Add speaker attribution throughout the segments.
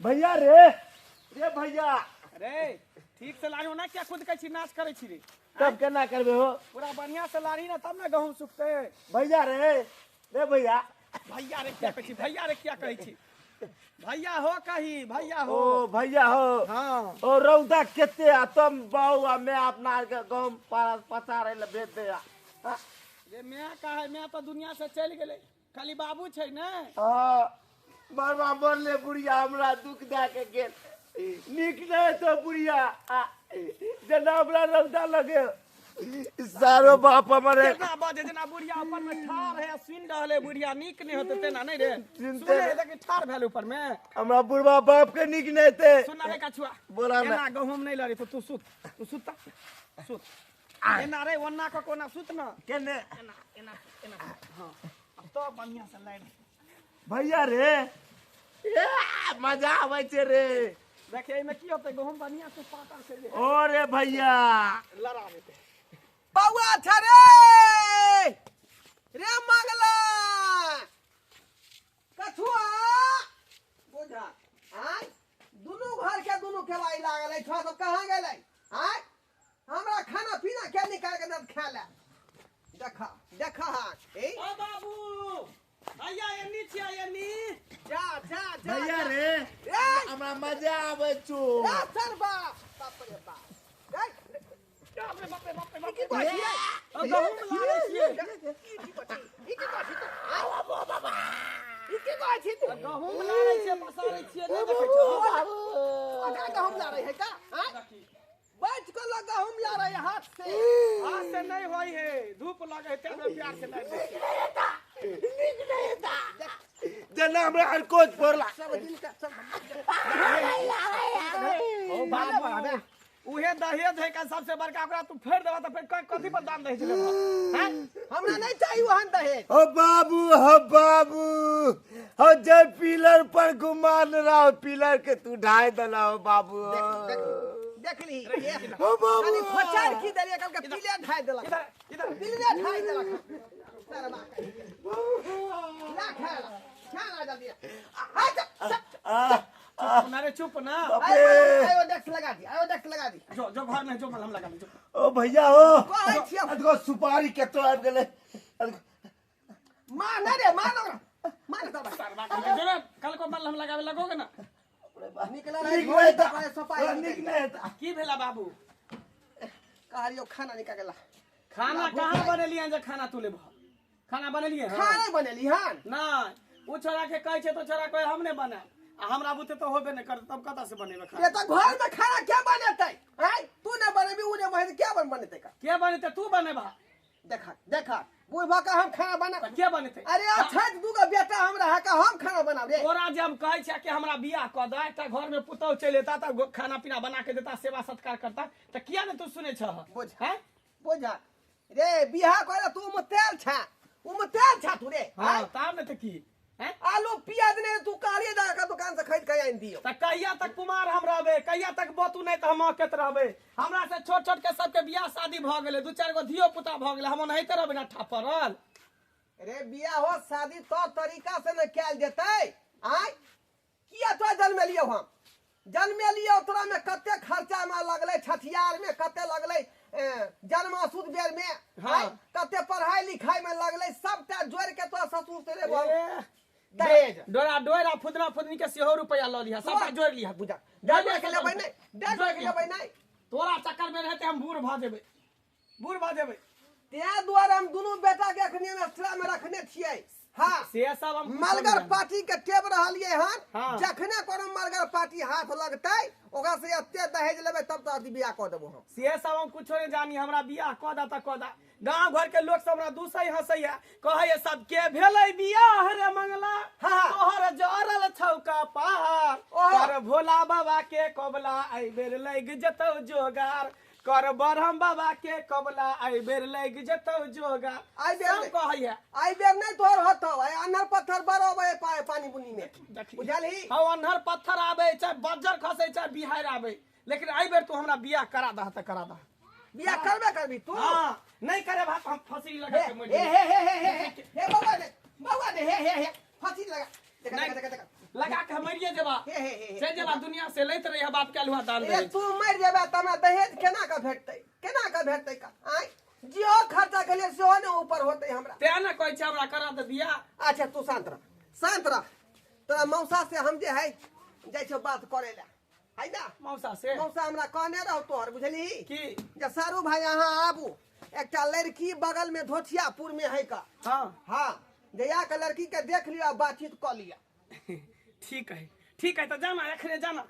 Speaker 1: भैया रे, रे भैया
Speaker 2: रे, ठीक से लाड़ी ओना किया खुद कहै छी नाच करै छी रे?
Speaker 1: तब केना करबे हो?
Speaker 2: पूरा बढ़िया से लाड़ी ना तब ना गहूम सुखते।
Speaker 1: भैया रे, रे भैया।
Speaker 2: भैया रे किया कहै छी? भैया रे किया कहै छी? भैया हो कही, भैया हो।
Speaker 1: ओ भैया हो।
Speaker 2: हाँ।
Speaker 1: ओ रौदा केते आ तम बाऊ आ मैं अपना के गहूम पसारे ले भेज दे। हाँ।
Speaker 2: रे मैं का है, मैं तो दुनिया से चलि गेलै, खाली बाबू छै ने।
Speaker 1: हाँ, मरवा मरले बुढ़िया हमरा दुख दए के गेल। नीक नहि तो बुढ़िया, आ, जेना हमरा रौदा लगे सारो बाप हमर
Speaker 2: केना बजे जेना बुढ़िया ऊपर में ठार है, सुनि रहल है बुढ़िया, नीक नहि होतै तेना नहि रे।
Speaker 1: सुनते
Speaker 2: सुनै
Speaker 1: रे।
Speaker 2: देखी ठार भेल ऊपर में।
Speaker 1: हमरा बुढ़वा बाप के नीक नहि हेतै।
Speaker 2: सुन रे कछुआ।
Speaker 1: बोला ना।
Speaker 2: एना गहूम नहि लड़े तो तू सुत, तू सुत, सुत। एना रे ओना कऽ कोना सुत ना।
Speaker 1: केने?
Speaker 2: एना, एना, एना। हाँ। अब तो बढ़िया से लाइन।
Speaker 1: भैया रे, ए, मजा आबै छै रे।
Speaker 2: देखिए एहिमे की होतै, गहूम बढ़िया से पाकल छै जे।
Speaker 1: ओ रे भैया।
Speaker 2: लड़ा देतै।
Speaker 3: बौआ छ रे, रे मंगला कछुआ बुझा। आय दुनू घर के दुनू केवाई लागल है, छुआ सब कहाँ गेलै? आय हमरा खाना पीना के निकाल के दत खाय ले। देखा, देखा हाँ, ए?
Speaker 2: ओ बाबू, भैया एनी छियै, एनी।
Speaker 3: जा, जा, जा,
Speaker 1: भैया
Speaker 3: जा।
Speaker 1: रे,
Speaker 3: ए!
Speaker 1: हमरा मजा आबै छौ।
Speaker 3: ए, सर बाप, बाप रे बाप। ए,
Speaker 2: बाप रे, बाप रे, बाप रे, बाप
Speaker 3: की
Speaker 2: रे।
Speaker 3: कहै छियै?
Speaker 2: ओ, गहूम लाबै छियै।
Speaker 3: ई की कहै छी? ई की कहै छी तू? आय, ई की कहै छी तू?
Speaker 2: गहूम लाबै छियै, पसारै छियै, नहि देखै छौ?
Speaker 3: ओकरा गहूम लाबै है का? आय? बैठ के लग गहूम लाबै है हाथ से।
Speaker 2: हाथ से नहीं होई है, धूप लगे है, तेरे प्यार से नहीं होई।
Speaker 1: नीक नहि हेता। जेना हमरा अरकोच पड़ला।
Speaker 3: सब दिन का सब।
Speaker 2: ओ बाबू, उहे दहेज है का सबसे बड़का, ओकरा तू फेर देबा त फेर कथी पर दान दहेज लेबा? हैं?
Speaker 3: हमरा नहीं चाहिए वहन दहेज।
Speaker 1: ओ बाबू, हो बाबू, हो जे पिलर पर गुमान रहा, पिलर के तू ढाई देला हो बाबू।
Speaker 3: देख, देख, देख ली।
Speaker 1: ओ बाबू।
Speaker 3: खाली खोचार की देलियै, कहलकै पिले ढाई देलक।
Speaker 2: इधर, इधर।
Speaker 3: पिले ढाई देलक। तारा माँ के। ला खाय ला। खा ला जल्दी। आ, जा, जा।
Speaker 1: आ,
Speaker 2: चुप ना रे, चुप ना।
Speaker 1: बाप
Speaker 3: आयो,
Speaker 1: रे।
Speaker 3: आयो, डेस्क लगा दी, आयो, डेस्क लगा दी।
Speaker 2: जो, जो घर में जो मलहम लगा ली, जो।
Speaker 1: ओ भैया हो।
Speaker 3: कहै छियै।
Speaker 1: अदको सुपारी केतो आबि गेलै।
Speaker 3: मार ना रे, मार ना। मार ना तोरा।
Speaker 2: सरवा के जो रे, कल को मलहम लगावे लगोगे ना?
Speaker 3: निकला रहे,
Speaker 1: नीक नहि हेता।
Speaker 3: सफाई
Speaker 1: नीक नहि हेता।
Speaker 2: की भेला बाबू?
Speaker 3: कहलियौ खाना निकाल के ला।
Speaker 2: खाना कहाँ बनेलियै जे खाना तू लेबह? खाना बनेलियै हन?
Speaker 3: खाना बनेली हन?
Speaker 2: नहि, ओ छोरा के कहै छै तो छोरा कहै हम नहि बनायब। आ हमरा बुते तो होबे नहि करतै, तब कतऽ से बनेबै खाना?
Speaker 3: ये तो घर में खाना के बनेतै? आँय? तू नहि बनेबी, उ नहि बनेतै, के बनेतै का?
Speaker 2: के बनेतै? तू बनेबह।
Speaker 3: देखा, देखा, बुढ़बा का हम खाना बना।
Speaker 2: तऽ के बनेतै?
Speaker 3: अरे अच्छा दूगो बेटा हमरा है का हम खाना बनाब रे।
Speaker 2: तोरा जे हम कहै छियै कि हमरा बियाह कऽ दे, एकटा घर में पुतहु चलि एता तऽ खाना पीना बना के देता, सेवा सत्कार करता, तऽ किया ने तू सुनै छह?
Speaker 3: बुझ।
Speaker 2: हैं?
Speaker 3: बुझ। रे बियाह करे तू मुतेल छा, उ मुतेल छा तू रे।
Speaker 2: हाँ,
Speaker 3: आँय?
Speaker 2: तब ने तऽ की? हैं?
Speaker 3: आलू प्याज ने तू कहलिए जा के दुकान से खरीद के आनि दियो।
Speaker 2: तऽ कहिया तक कुमार हम रहबै? कहिया तक बतू नहि तऽ हम अकेत रहबै? हमरा से छोट छोट के सबके बियाह शादी भऽ गेलै, दू चारि गो धियो पुता भऽ गेलै, हम ओनाहिते रहबै ना ठा पड़ल?
Speaker 3: रे बियाह हो शादी तो तरीका से ने कैल जेतै। आँय? किया तोरा जन्मेलियौ हम? जन्मेलियौ तोरा में कते खर्चा में लगलै, छठियार में कते लगलै, जन्माशुद्ध बेर में,
Speaker 2: हाँ।
Speaker 3: आँय? कते पढ़ाई लिखाई में लगलै, सबटा जोड़ के तोरा ससुर से लेबौ।
Speaker 2: ए,
Speaker 3: दहेज।
Speaker 2: डोरा डोरा फुदना फुदनी के सेहो रुपया लऽ लिहा, सबटा जोड़ि लिहा।
Speaker 3: बुझा। डेढ़ लाख लेबै नहि, 1.5 लाख लेबै नहि।
Speaker 2: तोरा चक्कर में रहते हम बूढ़ भऽ जेबै, बूढ़ भऽ जेबै।
Speaker 3: तें दुआरे हम दुनू बेटा के अखनी हम एक्स्ट्रा में रखने छियै। हाँ।
Speaker 2: से सब हम कुछो
Speaker 3: मलगर
Speaker 2: नहि जानै।
Speaker 3: पार्टी के टेब रहलियै हन।
Speaker 2: हाँ।
Speaker 3: जखने कोनो मलगर पार्टी हाथ लगतै ओकरा से एते दहेज लेबै तब तो बियाह कऽ देबो हम।
Speaker 2: से सब हम कुछो नहि जानी, हमरा बियाह कऽ दे तऽ कऽ दे। गाँव घर के लोक सब हमरा दूसै हंसैया, कहैया सब के भेलै बियाह रे मंगला,
Speaker 3: हाँ।
Speaker 2: तोहर जरल छौ कपार,
Speaker 3: ओहो।
Speaker 2: कर भोला बाबा के कबला एहि बेर लागि जेतौ जोगार, कर बरहम बाबा के कबला एहि बेर लागि जेतौ जोगार।
Speaker 3: एहि बेर
Speaker 2: सब
Speaker 3: नहि।
Speaker 2: कहैया।
Speaker 3: एहि बेर नहि तोहर होतौ, आइ अन्हर पत्थर बरबै पानी बुनी में।
Speaker 2: देखी।
Speaker 3: बुझलही?
Speaker 2: हौ, अन्हर पत्थर आबै, चाहे बज्जर खसै, चाहे बिहाड़ि आबै, लेकिन एहि बेर तू हमरा बियाह करा दह तऽ करा दह।
Speaker 3: बियाह करबे करबी तू?
Speaker 2: हाँ, नहीं करे भात हम फांसी लगा के मर
Speaker 3: हे,
Speaker 2: जेबै।
Speaker 3: हे, हे, हे, हे, हे, हे, बौआ ने, बौआ ने, हे, हे, हे, फांसी लगा। देखा,
Speaker 2: नहीं।
Speaker 3: देखा, देखा, देखा।
Speaker 2: लगा के मरिए जेबा।
Speaker 3: हे हे हे
Speaker 2: चलि जेबा दुनिया से, लैत रहिए बाप के अलुहा दान
Speaker 3: ए
Speaker 2: दहेज।
Speaker 3: तू मरि जेबे त हमरा दहेज केना के भेटतै, केना के भेटतै का? आँय जेहो खर्चा केलियै सेहो ने ऊपर होतै हमरा।
Speaker 2: तें ने कहै छै हमरा करा दे बियाह।
Speaker 3: अच्छा तू शांत रह, शांत रह। तोरा मौसा से हम जे है जाइ छियौ बात करे लए, है ना?
Speaker 2: मौसा से?
Speaker 3: मौसा हमरा कहने रहो तोहर, बुझली
Speaker 2: की?
Speaker 3: जे सारू भाई अहाँ आबू, एकटा लड़की बगल में धोथियापुर में है का।
Speaker 2: हाँ
Speaker 3: हाँ, जया के लड़की के देख लियो, बातचीत कऽ लिअ।
Speaker 2: ठीक है, ठीक है, तो जाना एखने जाना।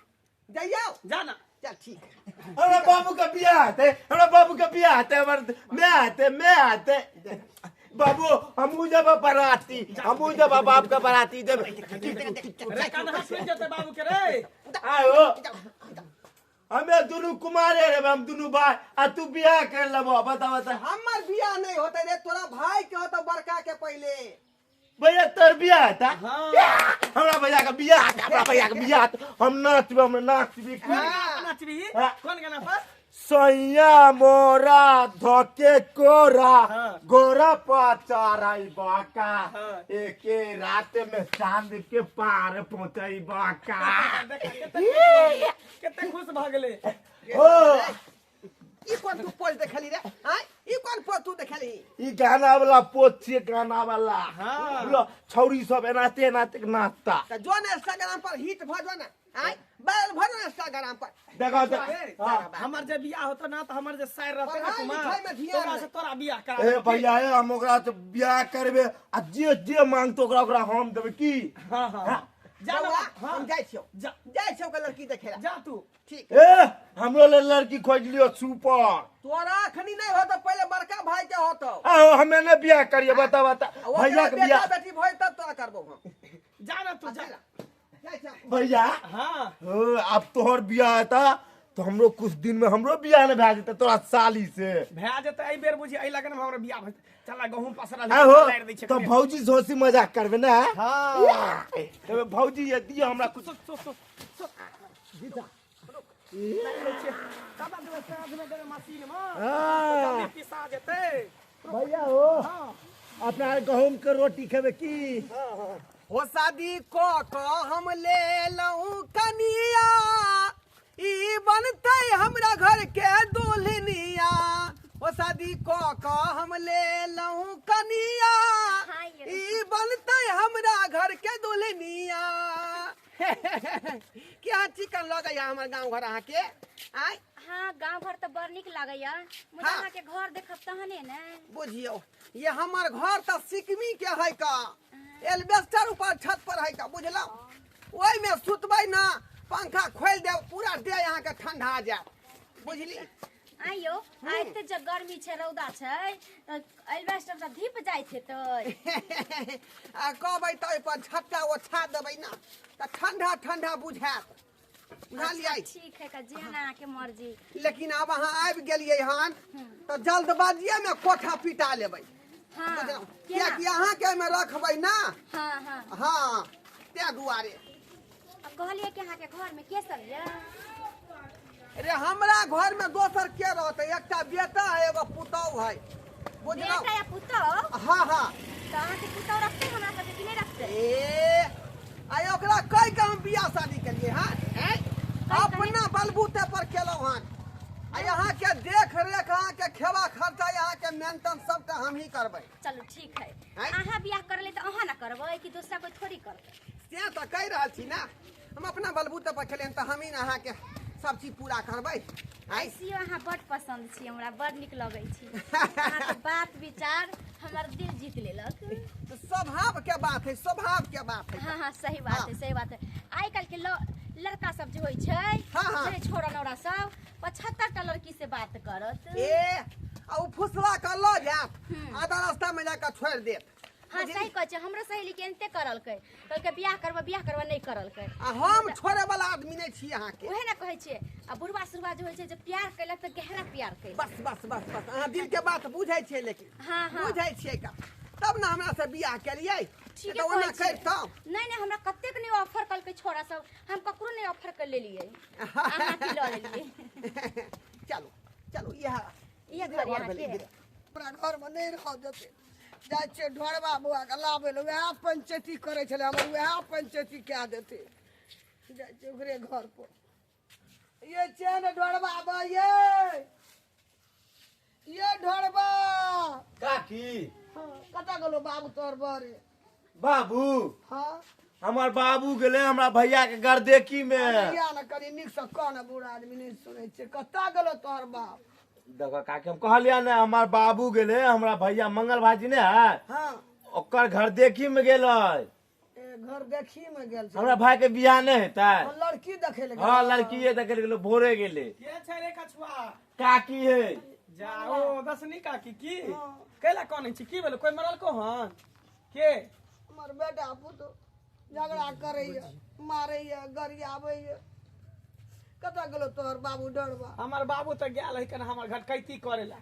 Speaker 3: जइयौ?
Speaker 2: जाना।
Speaker 3: चल ठीक है।
Speaker 1: हमरा बाबू के बियाह हेतै, हमरा बाबू के बियाह हेतै, हमर मैं हेतै, मैं हेतै। बाबू हमहूँ जेबै बराती, हमहूँ जेबै बाप के बराती जेबै।
Speaker 2: रे कन्हा सुनि जेतै बाबू के रे।
Speaker 1: आयो हमे दुनू कुमारे रे, हम दुनू भाई, आ तू बियाह कर लेबो? बता बता।
Speaker 3: हमर बियाह नहीं होते रे, तोरा भाई के होतो बड़का के पहले।
Speaker 1: भैया तोर बियाह हेता?
Speaker 2: हाँ।
Speaker 1: हमरा भैया के बियाह हेतै, हमरा भैया के बियाह हेतै। हम नाचबै, हम नाचबी।
Speaker 2: कोन गाना नाचबी?
Speaker 1: हाँ।
Speaker 2: कोन गाना पर?
Speaker 1: सैया मोरा धोके कोरा,
Speaker 2: हाँ।
Speaker 1: गोरा पचाराई बाका,
Speaker 2: हाँ।
Speaker 1: एके रात में चांद के पार पहुंचाई बाका।
Speaker 2: कते खुश भऽ गेलै।
Speaker 1: ओ
Speaker 3: ई कोन तू पोज देखली रे? आँय ई कोन पोज तू देखली?
Speaker 1: ई गाना वाला पोज छियै, गाना वाला।
Speaker 2: हाँ।
Speaker 1: लो छौरी सब एनाते एनाते नाचता।
Speaker 3: त जो ने इंस्टाग्राम पर हिट भ जो ने, आँय वायरल भ जो ने इंस्टाग्राम पर।
Speaker 1: देखो देख।
Speaker 2: ए,
Speaker 1: हाँ।
Speaker 2: हमर जे बियाह होतो ना त हमर जे सायर रहतै ने
Speaker 3: पढ़ाई
Speaker 2: कुमार,
Speaker 3: लिखाई में ध्यान
Speaker 2: तोरा से
Speaker 3: नहीं।
Speaker 2: तोरा बियाह करा
Speaker 1: ए
Speaker 2: देबै।
Speaker 1: भैया, ए हम ओकरा से बियाह करबे आ जे जे मांगतो ओकरा ओकरा हम देबै की?
Speaker 2: हाँ हाँ, जा ना।
Speaker 3: बौआ,
Speaker 2: हाँ।
Speaker 3: हम जाइ छियौ,
Speaker 2: जा।
Speaker 3: जाइ छियौ के लड़की देखे ला।
Speaker 2: जा तू।
Speaker 3: ठीक।
Speaker 1: ए हमरो ले लड़की खोज लियो सुपर।
Speaker 3: तोरा अखनी नहीं होतो, पहले बड़का भाई के होतो।
Speaker 1: आओ हमे ने बियाह करिए, बता बता।
Speaker 3: ओकरा
Speaker 1: भैया के
Speaker 3: बेटा
Speaker 1: बियाह।
Speaker 3: बेटी भई तब तोरा करबो हम।
Speaker 2: जा ना तू, जा।
Speaker 3: जाइ छियौ।
Speaker 1: भैया।
Speaker 2: हाँ।
Speaker 1: हो, अब तोहर बियाह हेता तो हमरो कुछ दिन में हमरो बियाह ने भए जेतै तोरा साली से।
Speaker 2: भए जेतै एहि बेर, बुझी एहि लगन में हमरा बियाह भए। चल गहूम पसरल
Speaker 1: आहो
Speaker 2: लारि दै छै।
Speaker 1: तो भौजी से हंसी मजाक करबे ना?
Speaker 2: हाँ।
Speaker 1: तब भौजी ये दियो हमरा कुछ।
Speaker 2: सुत सुत सुत सुत। देबै मशीन में।
Speaker 1: हाँ।
Speaker 2: जल्दी पिसा जेतै।
Speaker 1: भैया हो,
Speaker 2: हाँ।
Speaker 1: अपना गहूम के रोटी खेबे की?
Speaker 3: हो शादी क क हम ले लऊं कनिया, ई बनतै हमरा घर के दुल्हनिया। हो शादी क क हम ले लऊं कनिया, ई बनतै हमरा घर के दुल्हनिया। क्या चिकन लगैया हमर गाँव घर अहाँके? आँय
Speaker 4: हाँ, गाँव घर तऽ बड़ नीक लागैया, मुदा
Speaker 3: हाँ।
Speaker 4: अहाँके घर देखब तहने ने।
Speaker 3: बुझियौ, ये हमर घर तऽ सिकमी के है का, एल्बेस्टर ऊपर छत पर है का, बुझलहुँ? ओहिमे सुतबै ना, पंखा खोलि देब, पूरा देह अहाँके ठंडा जायत, बुझली?
Speaker 4: आइयो आइ एते जे गर्मी छै, रौदा छै, तऽ एल्बेस्टर सब धीप जाइत हेतै।
Speaker 3: आ कहबै तऽ ओहिपर छत्ता ओछा देबै ना तऽ ठंडा ठंडा बुझायत, बुझलियै?
Speaker 4: अच्छा, ठीक है का, जेहन अहाँके मर्जी।
Speaker 3: लेकिन आब अहाँ आबि गेलियै हन तऽ जल्दबाजिए मे कोठा पिटा लेबै।
Speaker 4: हाँ।
Speaker 3: बुझलहुँ?
Speaker 4: केना?
Speaker 3: कियाकि अहाँके एहिमे रखबै ना।
Speaker 4: हाँ हाँ।
Speaker 3: हाँ, ताहि दुआरे।
Speaker 4: अब कहलियै कि अहाँके घर में के सब यऽ?
Speaker 3: रे हमरा घर में दोसर के रहतै? एकटा बेटा है, एगो पुतहु है, बुझलहुँ?
Speaker 4: बेटा या पुतहु?
Speaker 3: हाँ हाँ।
Speaker 4: तऽ अहाँके पुतहु रखतै हमरा सबके कि नहि रखतै?
Speaker 3: ए आइ ओकरा कहि के हम बियाह शादी केलियै हन, अपना बलबूते पर केलहुँ हन। आ अहाँके देख रेख, अहाँके खेबा खर्चा, अहाँके मेंटेन सबटा हमही करबै।
Speaker 4: चलू ठीक है।
Speaker 3: आँय?
Speaker 4: अहाँ बियाह करले तऽ अहाँ ना करबै कि दोसरा कोई थोड़ी करतै?
Speaker 3: से तऽ कहि रहल छी ना, हम अपना बलबूते पर केलियै हन तऽ हमही ने अहाँके सब चीज पूरा करबै। आँय
Speaker 4: ऐसियो अहाँ बड पसंद छी हमरा, बड नीक लगै छी अहाँके बात विचार, हमर दिल जीत लेलक।
Speaker 3: तऽ स्वभाव के बात है, स्वभाव के बात है।
Speaker 4: हाँ हाँ, सही बात है, सही बात है। आइ काल्हि के लड़का सब जे होइ छै,
Speaker 3: हाँ, हाँ।
Speaker 4: जे छोरा नौरा सब 75 टा लड़की से बात करत।
Speaker 3: ए आ ओ फुसला कऽ लऽ जायत, आधा रास्ता में जाकऽ छोड़ि देत।
Speaker 4: हाँ, सही कहै छै। हमरो सहेली के एनाहिते करलकै, कहलकै बियाह करबऽ, बियाह करबऽ, नहि करलकै।
Speaker 3: आ हम छोड़े वाला आदमी नहि छी अहाँके।
Speaker 4: उहे ने कहै छियै। आ बुढ़वा सुढ़वा जे होइ छै, जे प्यार केलक तऽ गहरा प्यार केलक।
Speaker 3: बस बस बस बस, अहाँ दिल के बात बुझै छियै लेकिन।
Speaker 4: हाँ, हाँ।
Speaker 3: बुझै छियै का, तब ने हमरा से बियाह केलियै।
Speaker 4: ठीके
Speaker 3: तऽ ओना
Speaker 4: कहै छियै।
Speaker 3: करितहुँ?
Speaker 4: नहि नहि, हमरा कतेक नहि ऑफर कलकै छोरा सब, हम ककरो नहि ऑफर कर लेलियै, अहाँके लऽ लेलियै।
Speaker 3: चलू चलू, इएह
Speaker 4: इएह घर
Speaker 3: घर भेलै।
Speaker 4: अहाँके?
Speaker 3: हमरा घरमे नहि रह देतै। जाइ छियै ढोरबा बौआके लाबै लए, वएह पंचायती करै छलै हमर, वएह पंचायती कए देतै। जाइ छियै ओकरे घर पर। ये छियै ने ढोरबा बा, ये ढोरबा।
Speaker 1: काकी
Speaker 3: हाँ, कतऽ गेलो बाबू तोहर बरे?
Speaker 1: बाबू?
Speaker 3: हाँ,
Speaker 1: हमर बाबू गेलै हमरा भैया के गरदेखी में।
Speaker 3: किया ने कनी नीक से कह ने, बूढ़ आदमी नहि सुनै छै। कतऽ गेलो तोहर बाप?
Speaker 1: देखो काकी, हम कहलियै ने, हमर बाबू गेलै हमरा भैया मंगल भाईजी ने है,
Speaker 3: हाँ,
Speaker 1: ओकर घर देखी में गेलै।
Speaker 3: ए, घर देखी में गेल छै?
Speaker 1: हमरा भाई के बियाह नहि हेतै?
Speaker 3: हाँ, लड़की देखै लए गेल।
Speaker 1: हाँ, लड़कीए देखे लए गेलै, भोरे गेलै।
Speaker 2: के छै रे कछुआ?
Speaker 1: काकी है।
Speaker 2: जा ओ दसनी काकी की कैला कनै छी? की भेलो, कोई मरल को? हन के?
Speaker 3: हमर बेटा पुतोह झगड़ा करैया, मारैया, गरियाबैया। कतऽ गेलो तोहर बाबू डरबा?
Speaker 2: हमर बाबू तऽ गेल है कन हमर घटकैती करेला।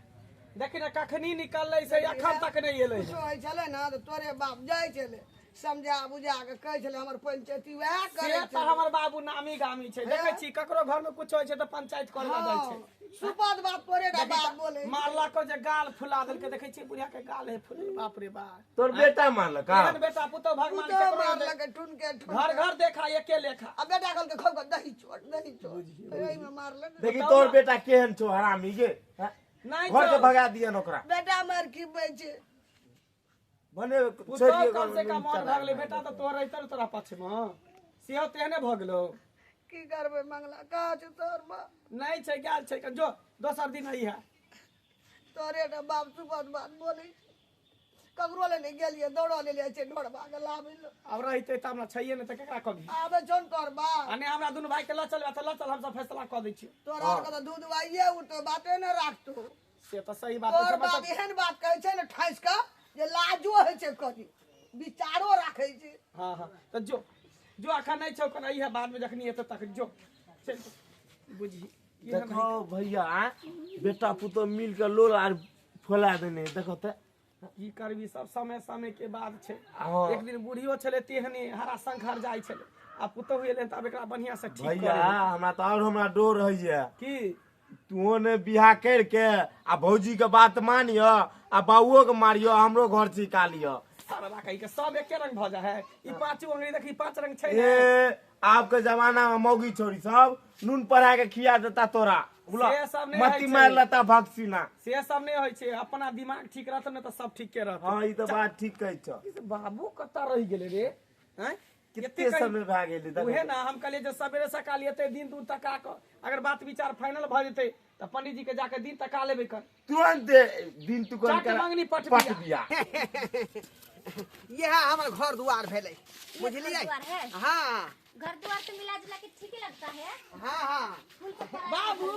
Speaker 2: देखी ने कखनी निकललै से अखन तक नहि एलै।
Speaker 3: कुछो होइ छलै ने तऽ तोरे बाप जाइ छलै, समझा बुझा के कहै छलै, हमर पंचायती वएह
Speaker 2: से
Speaker 3: करै
Speaker 2: तऽ
Speaker 3: छलै।
Speaker 2: हमर बाबू नामी गामी छै। देखै छी ककरो घर में कुछ होइ छै तऽ पंचायत करे ला जाइ छै।
Speaker 3: हाँ, सुपत बाप तोरे टा बाप बोलै।
Speaker 2: मारला को जे गाल फुला देलकै। देखै छी बुढ़िया के गाल है फुलल, बाप रे बाप।
Speaker 1: तोर बेटा मारलक?
Speaker 2: एहन बेटा पुतोह भगवान
Speaker 3: पुतोह
Speaker 2: केकरो नहि।
Speaker 3: मारलकै टुनके टुन।
Speaker 2: घर घर देखा एके लेखा।
Speaker 3: आ बेटा कहलकै खौ कऽ दही चोट, दही चोट, एहिमे मारलक।
Speaker 1: देखी तोर बेटा केहन छौ हरामी गे, हैं?
Speaker 2: नहि
Speaker 1: घर से
Speaker 2: छौ।
Speaker 1: भगा दियन ओकरा।
Speaker 3: बेटा मार की छै
Speaker 1: भने
Speaker 2: पुतोह कम से कम और भऽ गेलै, बेटा तऽ तोहर रहितौ ने तोरा पक्ष मे, सेहो तेहने भऽ गेलौ।
Speaker 3: की करबै मंगला? कहाँ छौ तोहर बाप?
Speaker 2: नहि छै, गेल छै जो दोसर दिन अइहे।
Speaker 3: तोरे टा बाप सुपत बात बोलै छै, ककरो लए नहि गेलियै, दौड़ल एलियै छै ढोरबा के लाबै लए।
Speaker 2: आब रहितै तऽ हमरा छैहे नहि तऽ केकरा कहबी?
Speaker 3: आबै छौ ने तोहर बाप?
Speaker 2: आ नहि, हमरा दुनू भाई के लऽ चलबै तऽ लऽ चल, हमसब फैसला कऽ दै छियौ।
Speaker 3: तोरा आरके तऽ दूध आइए उठतो, बाते नहि राखतो।
Speaker 2: से तऽ सही बात
Speaker 3: तोहर
Speaker 2: छै,
Speaker 3: बाप
Speaker 2: मतलब
Speaker 3: एहन बात कहै छै ने ठाँसि कऽ जे लाजो होइ छै, कनी विचारो राखै छै।
Speaker 2: हाँ हाँ, तऽ जो जो, अखन नहि छौ, कन अइहे बादमे जखनी एतौ तखन जो। चल बुझही केहन
Speaker 1: देखो भैया, बेटा पुतोह मिल के लोल आर फैला देने, देखो तऽ।
Speaker 2: की करबी, सब समय समय के बाद छै।
Speaker 1: हाँ।
Speaker 2: एक दिन बूढ़ियो छलै तेहने, हरा शंखर जाइ छलै, आ पुतोहु एलै तऽ आब एकरा बढ़िया से ठीक
Speaker 1: भैया
Speaker 2: करेबै।
Speaker 1: हमरा तऽ और हमरा डर होइए।
Speaker 2: की?
Speaker 1: तू ने बियाह कर के आ भौजी के बात मानियो आ बाबुओ के मारियो, हमरो घर से निकालियो।
Speaker 2: सरवा कही के सब एके रंग भऽ जाइ है। ई पांचो अंगुरी देखी, पांच रंग छै ने।
Speaker 1: ए, आपके जमाना में मौगी छोरी सब नून पढ़ा के खिया देता तोरा। बोला,
Speaker 2: से सब नहि
Speaker 1: मती
Speaker 2: होइ छै।
Speaker 1: मार लेता भक्सीना।
Speaker 2: से सब नहि होइ छै, अपना दिमाग ठीक रहत ने तऽ सब ठीके रहत।
Speaker 1: हाँ, ई तऽ बात ठीक कहै छौ।
Speaker 2: ई बाबू कतऽ रहि गेलै रे? आँय?
Speaker 1: कितने
Speaker 2: कते
Speaker 1: समय भए गेलै देखो।
Speaker 2: उहे ना हम कहलियै जे सवेरे सकाल एतै, दिन दून तका कऽ अगर बात विचार फाइनल भऽ जेतै तऽ पंडित जी के जाके दिन तका लेबै कर।
Speaker 1: तुरंत दिन तू
Speaker 2: चट मंगनी पट
Speaker 1: पट
Speaker 2: बिया।
Speaker 1: बिया।
Speaker 3: इएह हमर घर दुआर भेलै, बुझलियै?
Speaker 4: घर दुआर है?
Speaker 3: हाँ।
Speaker 4: घर द्वार तो मिला जुला के ठीक ही लगता है।
Speaker 3: हाँ हाँ।
Speaker 4: फूल को पराया।
Speaker 2: बाबू,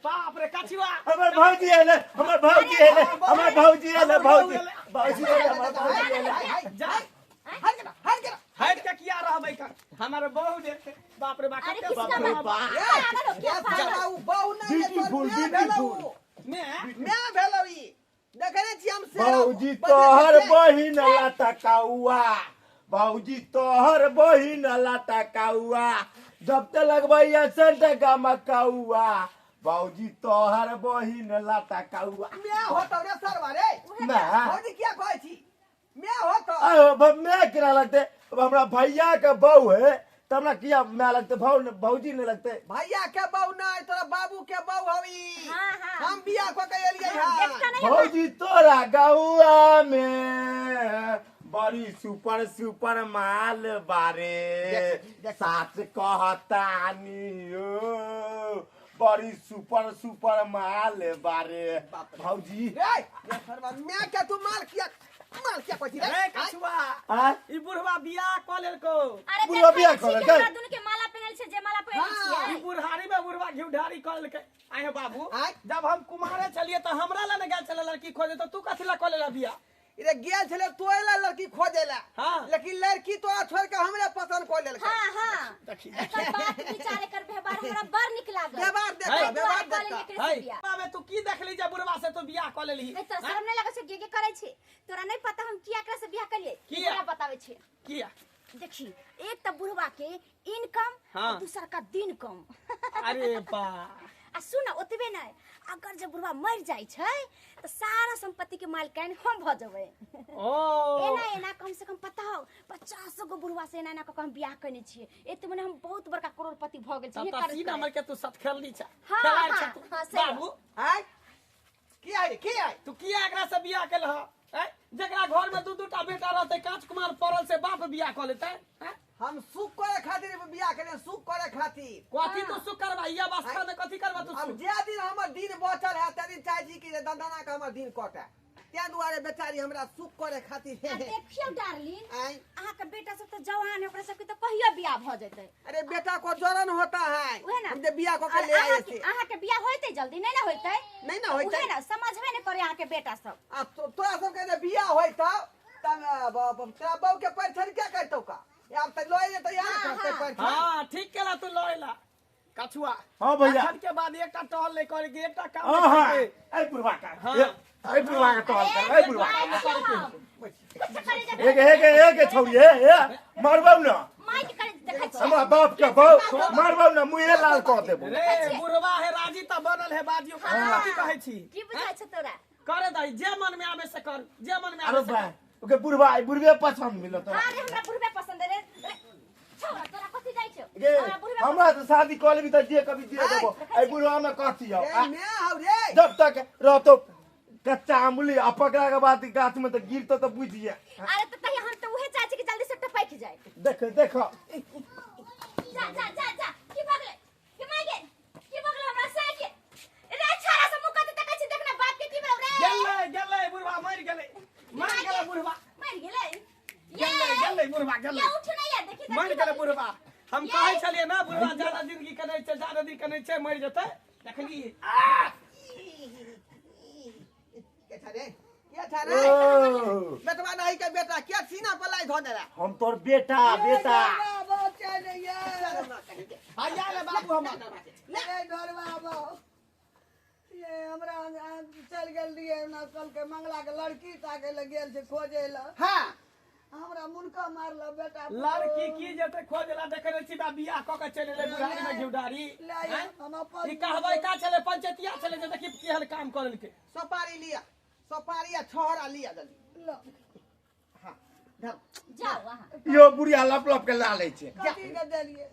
Speaker 2: बाप रे कछुआ!
Speaker 1: हमर भौजी एले, हमर भौजी एले, हमर भौजी एले, भौजी भौजी एले, हमर भौजी एले।
Speaker 2: जा।
Speaker 3: हट गेला, हट गेला।
Speaker 2: हट के किया रहबै कर, हमर बहू देख, बाप रे बाप!
Speaker 4: अरे
Speaker 2: कते
Speaker 4: किसका
Speaker 2: बाप रे
Speaker 4: बाप?
Speaker 2: बाप।
Speaker 4: पागल हो क्या, पागल?
Speaker 3: उ बहु नहि रे, तोहर
Speaker 1: Beautiful,
Speaker 3: my भेलौ
Speaker 1: beautiful.
Speaker 3: उ।
Speaker 2: मैं
Speaker 3: my भेलौ ई। देखै नहि छी हम से
Speaker 1: भौजी तोहर बहिन लटकाउआ, भौजी तोहर बहिन लटकाउआ, जब ते लगबैया सेंट गमकौआ, भौजी तोहर बहिन लटकाउआ।
Speaker 3: My होतौ रे सरवा रे।
Speaker 1: मैं
Speaker 3: भौजी किया कहै छी? My होतौ।
Speaker 1: आयो, मैं केना लगते? अब हमरा भैया के बहू है त हमरा किया मैं लगते? भौ भौजी नहीं लगते?
Speaker 3: भैया के बहू नहि, तोरा बाबू के बहू हवी।
Speaker 4: हाँ, हाँ।
Speaker 3: हम बियाह कऽ के एलियै हन।
Speaker 4: देखता नहीं?
Speaker 1: भौजी तोरा गौआ में बड़ी सुपर सुपर माल बारे।
Speaker 3: देख, देख।
Speaker 1: साच कहतानी ओ, बड़ी सुपर सुपर माल बारे भौजी।
Speaker 3: रे रे सरवा, my के तू माल किया, माल किया कहै छी रे?
Speaker 2: रे कछुआ!
Speaker 1: आय?
Speaker 2: ई बुढ़वा बियाह कऽ लेलको।
Speaker 4: अरे
Speaker 1: बुढ़वा
Speaker 4: देखै
Speaker 1: बियाह
Speaker 4: छी
Speaker 1: कऽ
Speaker 4: कि
Speaker 1: लेलकै?
Speaker 4: हमरा दुनू के माला पहिनल छै, जे माला पहिनल
Speaker 3: हाँ।
Speaker 2: ई
Speaker 4: छियै।
Speaker 2: बुढ़ारी में बुढ़वा घी ढारी कऽ लेलकै। आय हे बाबू,
Speaker 3: आय?
Speaker 2: जब हम कुमारे छलियै तऽ हमरा लए ने गेल छलै लड़की खोजे, तऽ तू कथी लए कऽ लेलह बियाह?
Speaker 3: रे गेल छलै तोरे ला लड़की खोजे ला।
Speaker 2: हाँ।
Speaker 3: लेकिन लड़की तोरा छोड़ के हमरे पसंद कऽ लेलकै।
Speaker 4: हाँ हाँ,
Speaker 2: देखी।
Speaker 4: एकर बात विचार, एकर व्यवहार हमरा बड़ नीक लागल।
Speaker 3: व्यवहार देखऽ,
Speaker 4: एहि
Speaker 3: व्यवहार
Speaker 4: दुआरे कऽ
Speaker 3: देखऽ।
Speaker 4: लेलियै एकरे से
Speaker 2: है
Speaker 4: बियाह।
Speaker 2: बाबे, तू की देखली जे बुढ़वा से तू बियाह कऽ लेलही?
Speaker 4: नहीं, तोरा शर्म नहीं लगै छै? गे गे करै छी। तोरा नहीं पता हम किया एकरा से बियाह केलियै?
Speaker 2: किया?
Speaker 4: तोरा बताबै छी।
Speaker 2: किया?
Speaker 4: देखी, एक तऽ बुढ़वा के इनकम,
Speaker 2: हाँ।
Speaker 4: दूसर का दिन कम।
Speaker 2: अरे बा,
Speaker 4: आ सुन ओतबे नहि, अगर जब बुढ़वा मरि जाइ छै तऽ सारा संपत्ति के मालकाइन हम भऽ जेबै।
Speaker 2: ओ
Speaker 4: एना एना कम से कम पता हो 50 गो बुढ़वा से एना एना कऽ के हम बियाह कयने छियै। एते मने हम बहुत बड़का करोड़पति भऽ गेल
Speaker 2: तब
Speaker 4: छी।
Speaker 2: तऽ सीना मर के तू सत खेलनी छ।
Speaker 4: हाँ,
Speaker 2: खेलाड़
Speaker 4: हाँ,
Speaker 2: छ तू।
Speaker 4: हाँ, सही।
Speaker 2: बाबू
Speaker 3: आय की आय की आय
Speaker 2: तू किया एकरा से बियाह केलह? आँय? जेकरा घर में दू दूटा बेटा रहते, कांच कुमार पड़ल से बाप बियाह कऽ लेतै? आँय?
Speaker 3: हम सुख करे खातिर बियाह केने, सुख करे खातिर।
Speaker 2: कथी तू सुख करबा? ई अवस्था में कथी करबा तू
Speaker 3: अब
Speaker 2: सुख?
Speaker 3: जे दिन हमर दिन बचल है ते दिन चाहे छी कि जे दंदना के हमर दिन कटे, तें दुआरे बेचारी हमरा सुख करे खातिर।
Speaker 4: आ देखियौ डार्लिंग,
Speaker 3: आय
Speaker 4: अहाँके बेटा सब तऽ जवान है, ओकरा सबके तऽ कहियो बियाह भऽ जेतै।
Speaker 3: अरे बेटा को जलन होता है,
Speaker 4: उहे ना।
Speaker 3: हम जे बियाह कऽ के
Speaker 4: और
Speaker 3: ले आए
Speaker 4: अहाँके
Speaker 3: से।
Speaker 4: अहाँके बियाह होइतै जल्दी नहि ने होइतै?
Speaker 3: नहि ने होइतै।
Speaker 4: उहे ना, समझबे नहि करे अहाँके बेटा सब।
Speaker 3: आ तोरा सबके जे बियाह होइतौ तब तोरा बहू के परिछन क्या करतौ का? आब तऽ लऽ जेतै यार
Speaker 4: हाँ,
Speaker 3: करतै
Speaker 4: हाँ।
Speaker 3: परिछन।
Speaker 2: हाँ ठीक केला तू लएला कछुआ।
Speaker 1: हाँ भैया।
Speaker 2: अखन के बाद एकटा टहल नहीं करे के, एकटा काम
Speaker 1: हाँ
Speaker 2: नहीं
Speaker 1: हाँ
Speaker 2: करे के।
Speaker 1: ऐ बुढ़वा का,
Speaker 2: हाँ।
Speaker 1: ऐ बुढ़वा का टहल कर, ऐ बुढ़वा का।
Speaker 4: जाइ छियै हम। कुछ करे जे-
Speaker 1: एक एक एक छौरी, ए ए मारबौ ना
Speaker 4: माइक करे देखै छियै।
Speaker 1: हमरा बाप के बहू, मारबौ ना मुँहे लाल कऽ देबौ।
Speaker 2: रे बुढ़वा है राजी तऽ बनल है बाजी, ओकरा कथी कहै छी?
Speaker 4: की बुझाइ छै तोरा?
Speaker 2: करे दही, जे मन में आबे से कर, जे मन में
Speaker 1: अरे
Speaker 2: आबे से
Speaker 1: बा
Speaker 2: कर।
Speaker 1: ओके बुढ़वा, बुढ़वे पसंद मिलत तोरा।
Speaker 4: अरे हमरा बुढ़बे पसंद रे। रे, छौड़ा तोरा कथी जाइ छौ?
Speaker 1: गे
Speaker 4: हमरा बुढ़बे
Speaker 1: हमरा से शादी कऽ लेबी तऽ जे कभी दे देबो।
Speaker 4: आइ,
Speaker 1: ऐ बुढ़वा में कथी हौ?
Speaker 3: ए मैं हौ रे।
Speaker 1: जब तक रहतो कच्चा आंबुली आ पकड़ा के बाद गाछ में तऽ गिरतो तऽ बुझि जा।
Speaker 4: अरे तऽ तहिया हम तऽ उहे चाहै छी कि जल्दी से टपकि जाय।
Speaker 1: देख देख।
Speaker 4: जा जा जा जा, की भऽ गेलै? की माय गे? की भऽ गेलै हमरा साइकिल? रे छौड़ा सब मुँह कथी तकै छी? देख ना बाप के की भेलौ रे?
Speaker 2: गेलै गेलै बुढ़वा मरि गेलै, मरि गेलै बुढ़वा।
Speaker 4: मरि गेलै?
Speaker 2: गेलै गेलै बुढ़वा गेलै।
Speaker 4: ये उठ नहीं यार, देखी तऽ
Speaker 2: मरि
Speaker 4: की
Speaker 2: गेलै
Speaker 4: भऽ गेलै?
Speaker 2: बुढ़वा। हम कहै छलियै ना बुढ़वा ज्यादा जिंदगी के नहि छै, ज्यादा दिन के नहि छै, मरि जेतै। देखली
Speaker 3: के छा रे, के छा रे?
Speaker 1: ओ,
Speaker 3: बेटवा नहीं के बेटा क्या सीना पर लाई धो दे रे?
Speaker 1: हम तोर बेटा बेटा।
Speaker 2: आइया ले बाबू हमर।
Speaker 5: ये हमरा चल गेल रहियै ना कल के मंगला के लड़की ताके लए गेल छै खोजे लए।
Speaker 3: हाँ
Speaker 5: हमरा मुनका मारल बेटा।
Speaker 2: लड़की की जेतै खोजला? देखै नहि छी बा बियाह कऽ के चलि एलै बुढ़ारी में घिउडारी।
Speaker 5: ले आइए, हम अपन
Speaker 2: ई कहबै का छलै? पंचैतिया छलै जे देखी केहन काम करलकै।
Speaker 3: सोपारी लिया, सोपारी आ छोहरा लिया जल्दी।
Speaker 5: लो।
Speaker 3: हाँ धर।
Speaker 4: जाउ अहाँ।
Speaker 1: यो बुढ़िया लप लप के ला लै छै।
Speaker 5: कथी के देलियै?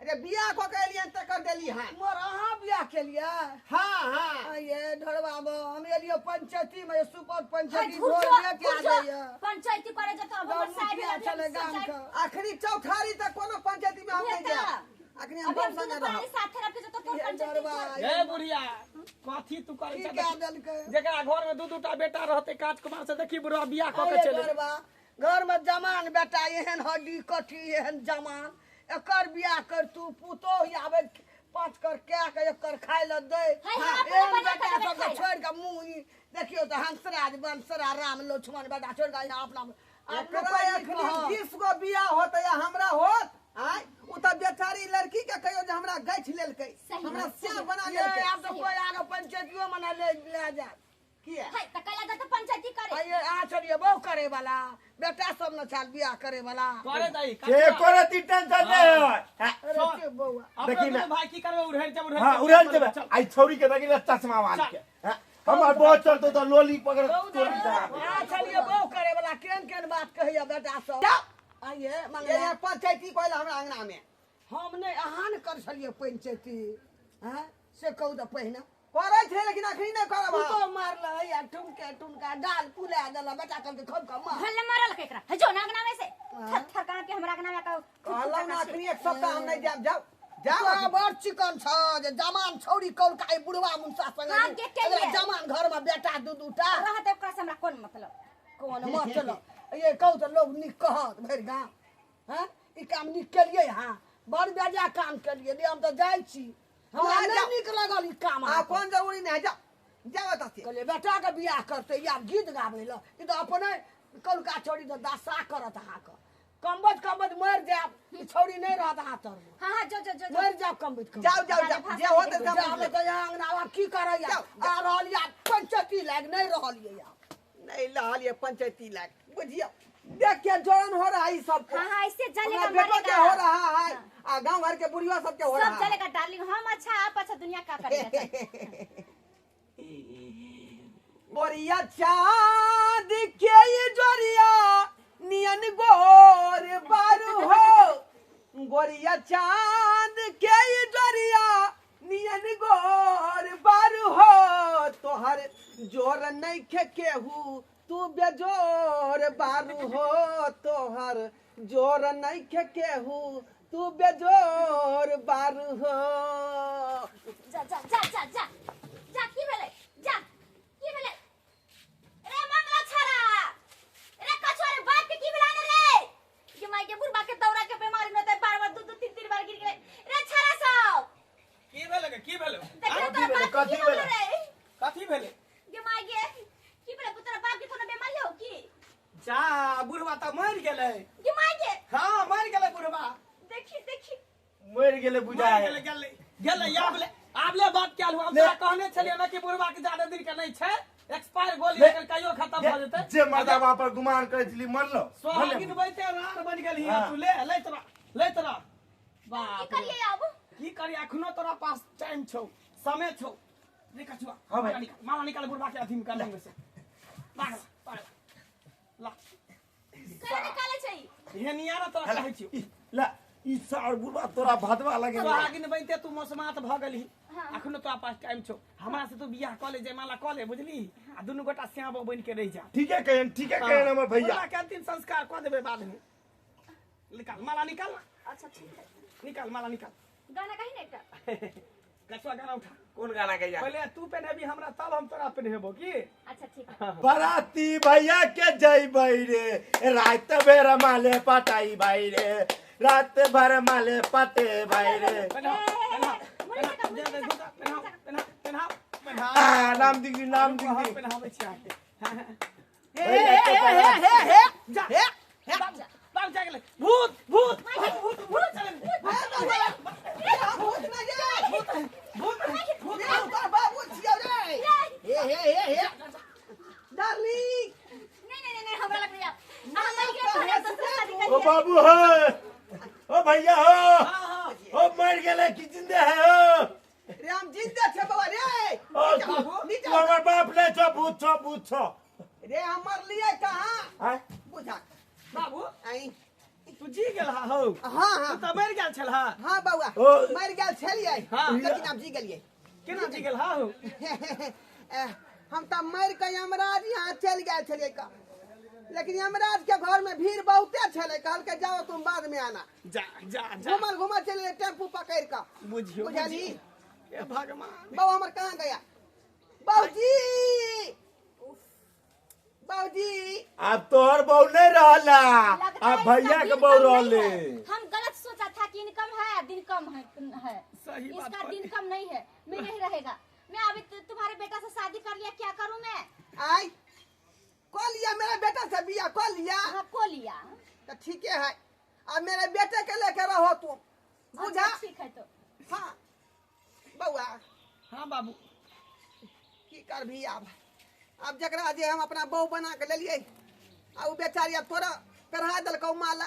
Speaker 3: अरे बियाह कऽ के एलियन तकर देली। हाँ
Speaker 5: मोर अहाँ बियाह केलियै?
Speaker 3: हाँ हाँ।
Speaker 5: ये ढोरबा में हम एलियै पंचायती में, सुपर
Speaker 4: हाय,
Speaker 5: पंचायती
Speaker 4: झूठ
Speaker 5: ढोर
Speaker 4: जो,
Speaker 5: लेके आ
Speaker 4: झूठ जो।
Speaker 5: जाइए।
Speaker 4: पंचायती करे जतौ अब हमर साहेब
Speaker 5: मुखिया छलै गाम के।
Speaker 3: अखनी चौठारी तक कोनो पंचायती में हम नहीं जाएब। अखनी हम
Speaker 4: अभी हम
Speaker 3: सब संगे
Speaker 4: दुनू
Speaker 3: रहब।
Speaker 4: प्राणी साथे रह के जतौ तोर
Speaker 5: ये
Speaker 4: पंचायती
Speaker 5: ढोरबा,
Speaker 4: कर।
Speaker 2: हे बुढ़िया कथी तू करै
Speaker 5: की
Speaker 2: छह?
Speaker 5: कए देलकै?
Speaker 2: जेकरा घर में दू दूटा बेटा रहतै कांच कुमार से, देखी बुढ़वा बियाह कऽ के
Speaker 5: अरे
Speaker 2: चलि एलै।
Speaker 5: ढोरबा, घर में जमान बेटा एहन हड्डी कठी एहन जमान, एकर बियाह कर तू, पुतोह आबे पाँच कर कए के एकर खाय लए दै।
Speaker 4: हाय, हाय, अपने
Speaker 5: एहन
Speaker 4: बना
Speaker 5: बेटा
Speaker 4: के देबै
Speaker 5: सबके
Speaker 4: खाय लए।
Speaker 5: छोड़ि के मुँह ई देखियौ तऽ हंसराज बंसरा राम लक्ष्मण बेटा छोड़ि के यहाँ अपना आब
Speaker 3: एकरा
Speaker 5: लोक
Speaker 3: अखनी
Speaker 5: कहत।
Speaker 3: 20 गो बियाह होतै आ हमरा होत? आय उ तऽ बेचारी लड़की के कहियो जे हमरा गछि लेलकै,
Speaker 4: सही
Speaker 3: हमरा
Speaker 4: बात,
Speaker 3: श्याम
Speaker 4: सही
Speaker 3: बना
Speaker 5: ये
Speaker 3: लेलकै।
Speaker 5: आब तऽ कोइ आगे पंचायतियो मने ले ले जायत।
Speaker 3: किया?
Speaker 4: हाय, तऽ कैला जतौ पंचायती करे।
Speaker 5: आइए अहाँ छलियै बहु करे वाला, बेटा सब न छल बियाह करे वाला।
Speaker 2: करे दही
Speaker 1: से करे ती टेंशन नहीं है।
Speaker 5: अरे चुप बौआ।
Speaker 2: अपना
Speaker 1: देखी ना।
Speaker 2: दुनू भाई की करबै? उड़ैल जब उड़ैल
Speaker 1: हाँ
Speaker 2: जब
Speaker 1: उड़ेल
Speaker 2: चल।
Speaker 1: देबै। आई छौरी के देखी ना चश्मा वाली के। हाँ, हमर बहुत चलतो तऽ लोली पकड़ तोरी चढ़ा देबै।
Speaker 5: अहाँ छलियै बहु करे वाला, केहन केहन बात कहैया बेटा सब।
Speaker 3: जाओ।
Speaker 5: आइए
Speaker 3: ये
Speaker 5: मंगला।
Speaker 3: ये पंचायती कहला हमरा अंगना में।
Speaker 5: हम नहि, अहाँ ने कर छलियै पंचायती। हैं से कहू तऽ पहिने
Speaker 3: करै छै लेकिन अखनी नहि करब हम।
Speaker 5: पुतोह मारल या ठुमके ठुमका डाल पुला देल बेटा कहलकै खूब कम मार।
Speaker 4: भले मरल के एकरा। हे जो ना अंगना में से थर थर कहाँ के हमरा अंगना में का
Speaker 3: कहलहुँ ना अखनी एक सप्ताह हम नहीं जायब। जाओ जाओ।
Speaker 5: तोरा बड़ चिकन छ जे जमान छौड़ी कौलका ई बुढ़वा मुनसा संगे
Speaker 4: हाँ, के केलिए?
Speaker 5: एकरा जमान घर में बेटा दू दूटा
Speaker 4: रहत ओकरा से हमरा कोन मतलब?
Speaker 5: कोन मतलब? ये कहू तऽ लोग नीक कहत भरि गाम। हैं ई काम नीक केलियै? हाँ बड़ बेजा काम केलियै ने। हम तऽ जाइ छी, हमरा
Speaker 3: हाँ,
Speaker 5: नहि
Speaker 3: जाओ।
Speaker 5: नीक लगल ई काम।
Speaker 3: आ
Speaker 5: अहाँके।
Speaker 3: कोन जरूरी नहीं है, जाओ जाओ एतऽ से।
Speaker 5: कहलियै बेटा के बियाह करतै या गीत गाबै लए, ई तऽ अपने कौलका छौड़ी तऽ दशा करत अहाँके। कमबज कमबज मरि जायब, ई छौड़ी नहि रहत अहाँ तरमे।
Speaker 4: हाँ हाँ जो जो जो जो।
Speaker 5: मरि जायब कमबज कमबज।
Speaker 3: जाओ जाओ जाओ, जे होतै से हम
Speaker 5: जाब
Speaker 3: बुझि लेब।
Speaker 5: तऽ यहाँ अंगना आब की करैया
Speaker 3: जाओ, जाओ।
Speaker 5: आ रहल या पंचायती लाग नहि रहल ये आब।
Speaker 3: नहीं रहल ये पंचायती लाग बुझियौ। देख के जलन हो रहा है सबको।
Speaker 4: हाँ हाँ, ऐसे जलेगा,
Speaker 3: बेटो के हो रहा है आ गांव घर के बुढ़िया सबके हो रहा है,
Speaker 4: सब जलेगा डार्लिंग। हम अच्छा आप अच्छा, दुनिया का करेगा।
Speaker 3: बोरिया चांद के ये जोरिया नियन गोर बारू हो, गोरिया चांद के ये जोरिया नियन गोर बारू हो, तोहर जोर नहीं खे केहू तू बेजोर बारू हो, तोहर जोर नहीं खे केहू तू बेजोर बारू हो।
Speaker 4: जा जा जा जा जा जा, की भेलै, जा की भेलै रे मंगला छाड़ा रे कछुआ रे, बाप के की भेलै रे? ये माई के बुढ़बा के दौरा के बीमारी में त बार बार दू दू तीन तीन बार गिर गेलै रे छाड़ा सब।
Speaker 2: की भेलै गे, की भेलै?
Speaker 1: कथी भेलै
Speaker 2: कथी भेलै?
Speaker 4: ये माई के की भेलै पुत्र, बाप के कोनो बीमारी हो की?
Speaker 2: जा बुढ़बा त मर गेलै।
Speaker 4: ये माई के?
Speaker 2: हां मर गेलै बुढ़बा।
Speaker 4: देखी देखी
Speaker 1: मर गेलै बुझा
Speaker 2: गेलै गेलै गेलै। आबले आबले बात क्या हुआ? हम तोरा कहने छलियै ना कि बुढ़बा के ज्यादा दिन के नहीं छै, एक्सपायर गोली एकर कहियो खत्म भ जेतै।
Speaker 1: जे मर्दा वहां पर गुमान करै छली मरलो
Speaker 2: सोहागिन बैते रार बन गेली। तू ले ले तोरा, ले तोरा। बाप
Speaker 4: की करियै अब?
Speaker 2: की करियै, अखनो तोरा पास टाइम छौ, समय छौ। रे कछुआ,
Speaker 1: हां भाई
Speaker 2: माला निकाल बुढ़बा के अथी में कर लेंगे से। पागल पागल ला
Speaker 4: केना निकालै छै?
Speaker 2: हे नियारा तोरा कहै छियौ।
Speaker 1: ला ई सार बुढ़बा तोरा भादवा लगे।
Speaker 2: सोहागिन बनते तू मौसमात भ गेली, अखनो तोरा पास टाइम छौ। हमरा से तू बियाह क ले, जयमाला क ले, बुझली? आ दुनू गोटा श्याम बन के रह जा।
Speaker 1: ठीके कहन, ठीके कहन हमर भैया।
Speaker 2: बुढ़बा के अंतिम संस्कार क देबै बाद में। निकाल माला निकाल ना।
Speaker 4: अच्छा ठीक है,
Speaker 2: निकाल माला निकाल।
Speaker 4: गाना कही ना एकटा।
Speaker 2: कछुआ गाना उठा।
Speaker 1: कोन गाना गैया?
Speaker 2: पहले तू पहनेबी हमरा तब हम तोरा पहनेबो की?
Speaker 4: अच्छा ठीक है।
Speaker 1: बराती भैया के जइबै रे, रात भर माले पटाई भाई रे, रात भर माले पटे भाई रे। नाम दिग्गी, नाम दिग्गी
Speaker 2: पहनाबै छी अहाँके।
Speaker 3: हे हे हे हे
Speaker 2: जा
Speaker 3: हे
Speaker 2: बाप जा गेलै। भूत भूत भूत भूत चले
Speaker 3: भूत ना जा,
Speaker 2: भूत भूत भूत
Speaker 3: रे तोर बाबू छियौ रे। हे हे हे हे डार्लिंग,
Speaker 4: नहीं नहीं नहीं हमरा लग गया। हम मर गए पहले दूसरा शादी
Speaker 1: ओ
Speaker 4: करिए।
Speaker 1: बाबू हो, ओ भैया हो, ओ मर गेलै कि जिंदे है हो?
Speaker 3: रे हम जिंदे छे बाबा रे।
Speaker 1: ओ तू हमर बाप ले छो, भूत छो, भूत छो
Speaker 3: रे। हम मरलिए कहां?
Speaker 1: आय
Speaker 3: बुझा
Speaker 2: बाबू
Speaker 3: आई
Speaker 2: तू जी गेल हा हो?
Speaker 3: हां हां
Speaker 2: तू त मर गेल छल। हां
Speaker 3: हां बौआ मर गेल छलियै, लेकिन आब जी गेलियै।
Speaker 2: केना जी गेल हा हो?
Speaker 3: हम त मर के यमराज यहाँ चल गेल छलियै का, लेकिन यमराज के घर में भीड़ बहुते छलै, कहलकै जाओ तुम बाद में आना।
Speaker 2: जा जा जा,
Speaker 3: घुमल घुमल चल टेम्पू पकड़ के।
Speaker 2: बुझियो
Speaker 3: बुझली?
Speaker 2: हे भगवान।
Speaker 3: बाबू हमर कहाँ गया? बाबूजी बाबूजी,
Speaker 1: अब तोहर बहू नहीं रहला, अब भैया के बहू रहले।
Speaker 4: हम गलत सोचा था कि इनकम है, दिन कम है, है।
Speaker 2: सही बात,
Speaker 4: इसका दिन कम नहीं है, मैं नहीं रहेगा। मैं अभी तुम्हारे बेटा से शादी कर लिया, क्या करूं मैं?
Speaker 3: आई को लिया मेरा बेटा से बियाह को लिया।
Speaker 4: हाँ को लिया
Speaker 3: तो ठीक है, अब मेरे बेटे के लेके रहो तुम, बुझा?
Speaker 4: ठीक है तो।
Speaker 3: हाँ बउआ।
Speaker 2: हाँ बाबू
Speaker 3: की करभी अब? अब जकरा जे हम अपना बहू बना के लेलियै आ उ बेचारी अब तोरा चढ़ा देलकौ माला,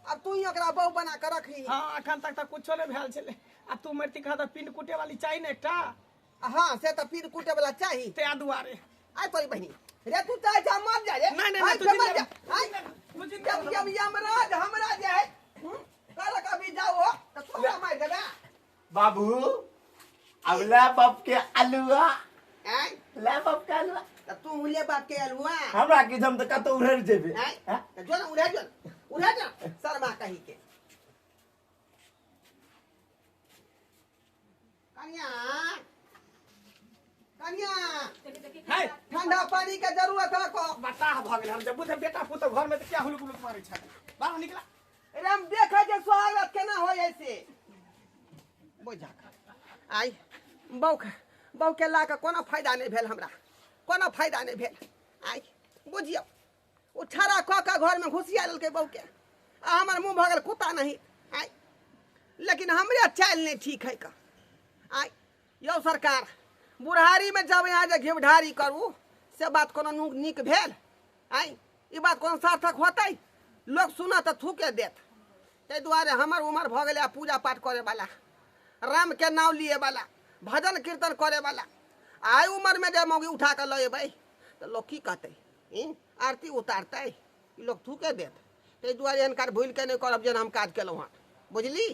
Speaker 3: अब तू ही ओकरा बहू बना के रखही।
Speaker 2: हाँ अखन तक त कुछो नहीं भेल छलै, आ तू मरती खा त पिंड कुटे वाली चाही ने एकटा।
Speaker 3: हाँ से त पिंड कुटे वाला चाही,
Speaker 2: ते दुआरे
Speaker 3: आय तोरी बहिनी रे, तू चाहे जा मर जा रे।
Speaker 2: नहीं नहीं तू
Speaker 3: मर जा। आय जब जब यमराज हमरा जे है कल कभी जाओ त तोरा मार देबे।
Speaker 1: बाबू अब ला बाप के अलुआ,
Speaker 3: आय
Speaker 1: ला बाप के अलुआ।
Speaker 3: त तू ले बाप के अलुआ,
Speaker 1: हमरा की हम त कतौ उड़े जेबे।
Speaker 3: आय त जो ना उड़े, जो उड़े जा शर्मा कही के। कन्या कन्या
Speaker 2: है
Speaker 3: ठंडा पानी के जरूरत है को
Speaker 2: बता भ गेल। हम जब बुझे बेटा पुतो घर में त क्या हुलुक हुलुक मारै छै। बाहर निकला
Speaker 3: रे, हम देखे जे स्वागत केना होय ऐसे बुझा। आई बौ बौ के ला के कोनो फायदा नहीं भेल हमरा, कोनो फायदा नहीं भेल। आई बुझियौ ओ ठड़ा कऽ के घर में घुसिया लेलकै बौ के, आ हमर मुँह भऽ गेल कुत्ता नहीं। आई लेकिन हमरे चालि नहीं ठीक है का। आई यौ सरकार, बुढ़ारी में जब यहाँ जे घिवढारी करू से बात कोनो नीक भेल? आई ई बात कोनो सार्थक होतै? लोक सुनत तऽ थूके देत। ताहि दुआरे हमर उमर भऽ गेलै आब पूजा पाठ करैवला, रामके नाम लिएवला, भजन कीर्तन करैवला। आइ उमरमे जे मौगी उठा कऽ लऽ एबै तऽ लोक की कहतै? आरती उतारतै? ई लोक थूके देत। ताहि दुआरे एहन काज भूलि कऽ नहि करब जेना हम काज केलहुँ हँ, बुझली?